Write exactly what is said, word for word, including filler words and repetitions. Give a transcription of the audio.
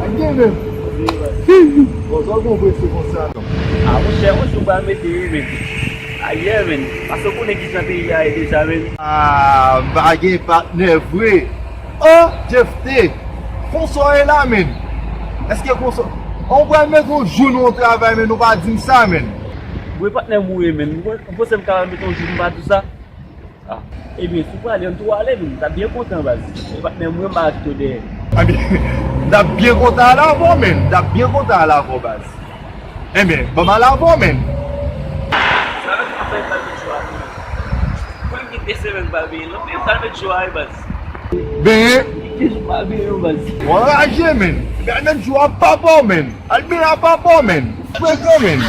Anyen menm. Bon, sa w gon prese konsa non. A monchè, yon jou m pral mete wi men. Ayè men. Paske w konnen kijan peyi a ye deja men. Ah, m pa gen patnè vre. Oh, Jeff T. Konsa w ye la men. Èske konsa? An w pral mete yon jou nan yon travay men nou pa di m sa men. Mwen patnè m ou ye men. Ou panse m kapab mete yon jou m pa di w sa? Ah, ebyen, si w prale, ann tou ale, men m t ap byen kontan, baz. E patnè m, mwen, m pa kite w dèyè. Ebyen, m t ap byen kontan ale avè w, men. M t ap byen kontan ale avè w, baz. Ebyen, ban m ale avè w, men. Sa mèt ap fè m pral met jou a, men. Mwen, m gen de semèn m pa benyen, non, men m pral met jou a, wi, baz. Benyen? Gen jou m pa benyen, baz. Ou anraje, men. Ebyen, al met jou a papa w, men. Al benyen a papa w, men. Frekan, men.